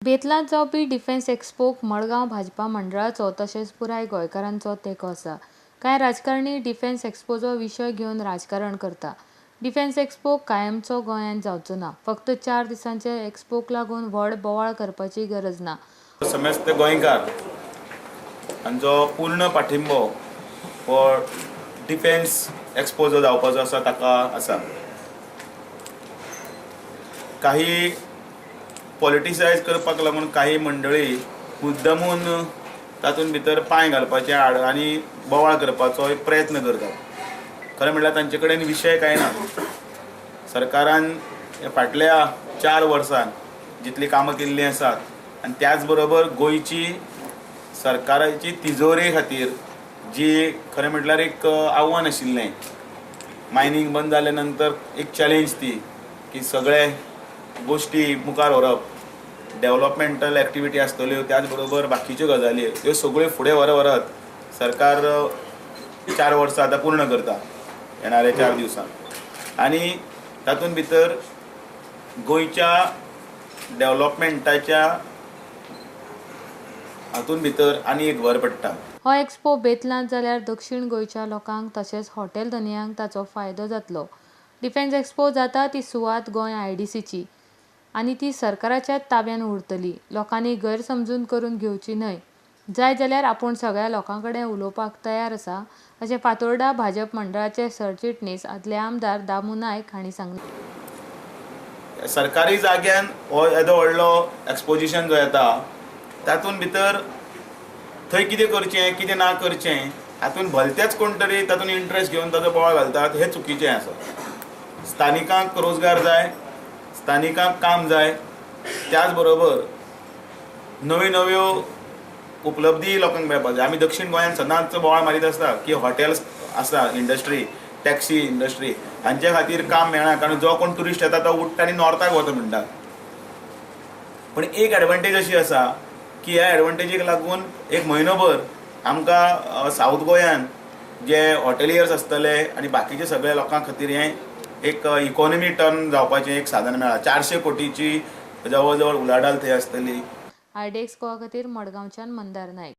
बेतलांत जावपी डिफेन्स एक्स्पोक मडगांव भाजपा मंडळाचो तशेंच पुराय गोंयकारांचो तेंको आसा. कांय राजकारणी डिफेन्स एक्स्पोचो विशय घेवन राजकारण करता. डिफेन्स एक्स्पो कायमचो गोंयांत जावचो ना. फक्त 4 दिसांच्या एक्स्पोक लागून व्हड बोवाळ करपाची गरज ना. समेस्त गोंयकार हांचो पूर्ण पाठिंबो हो डिफेन्स एक्सपो जो जावपाचो आसा ताका आसा. काही पॉलिटिसायज करपाक लागून काही मंडळी मुद्दमून तातूंत भितर पांय घालपाचे आड आनी बोवाळ करपाचो एक प्रयत्न करतात. खरें म्हणल्यार तांचे कडेन विशय कांय ना. सरकारान फाटल्या 4 वर्सां जितलीं कामां केल्लीं आसात आनी त्याच बरोबर गोंयची सरकाराची तिजोरे खातीर जी खरें म्हटल्यार एक आव्हान आशिल्लें, मायनींग बंद जाल्या नंतर एक चॅलेंज ती की सगळे गोश्टी मुखार व्हरप, डेवलपमेंटल एक्टिविटी आसतल्यो, त्याच बरोबर बाकीच्यो गजाली ह्यो सगळ्यो फुडें व्हरत सरकार 4 वर्सां आतां पूर्ण करता येणाऱ्या 4 दिवसांत. आनी तातूंत भितर गोंयच्या डेवलपमेंटाच्या हातूंत भितर आनी एक भर पडटा. हो एक्स्पो बेतलांत जाल्यार दक्षिण गोंयच्या लोकांक तशेंच हॉटेल धनयांक ताचो फायदो जातलो. डिफेन्स एक्स्पो जाता ती सुवात गोंय आयडीसीची आनी ती सरकाराच्या ताब्यान उरतली. लोकांनी गैरसमजून करून घेवची न्हय. जाय जाल्यार आपूण सगळ्या लोकां कडेन उलोवपाक तयार आसा अशें फातोर्डा भाजप मंडळाचे सरचिटणीस आदले आमदार दामू नायक हांणी सांगलें. सरकारी जाग्यान हो येदो व्हडलो एक्सपोजिशन जो येता तातूंत भितर थंय कितें करचें कितें ना करचें हातूंत भलतेच कोण तरी तातूंत इंट्रस्ट घेवन ताजो बोवाळ घालतात, हें चुकीचें आसा. स्थानिकांक रोजगार जाय, स्थानिकांक काम जाय, त्याच बरोबर नव्यो नव्यो उपलब्धी लोकांक मेळपाक जाय. आमी दक्षिण गोंयांत सदांच बोवाळ मारीत आसता की हॉटेल्स आसा, इंडस्ट्री, टॅक्सी इंडस्ट्री हांचे खातीर काम मेळना, कारण जो कोण ट्युरिस्ट येता तो उठ्ठा आनी नॉर्थाक वता म्हणटा. पूण एक एडवांटेज अशी आसा की ह्या एडवांटेजीक लागून एक म्हयनोभर आमकां सावथ गोंयान जे हॉटेलियर्स आसतले आनी बाकीचे सगळे लोकां खातीर हें एक इकॉनॉमी टर्न जावपाचें एक साधन मेळ्ळां. 400 कोटीची जवळ जवळ उलाढाल थंय आसतली. आयडेक्स गोवा खातीर मडगांवच्यान मंदार नायक.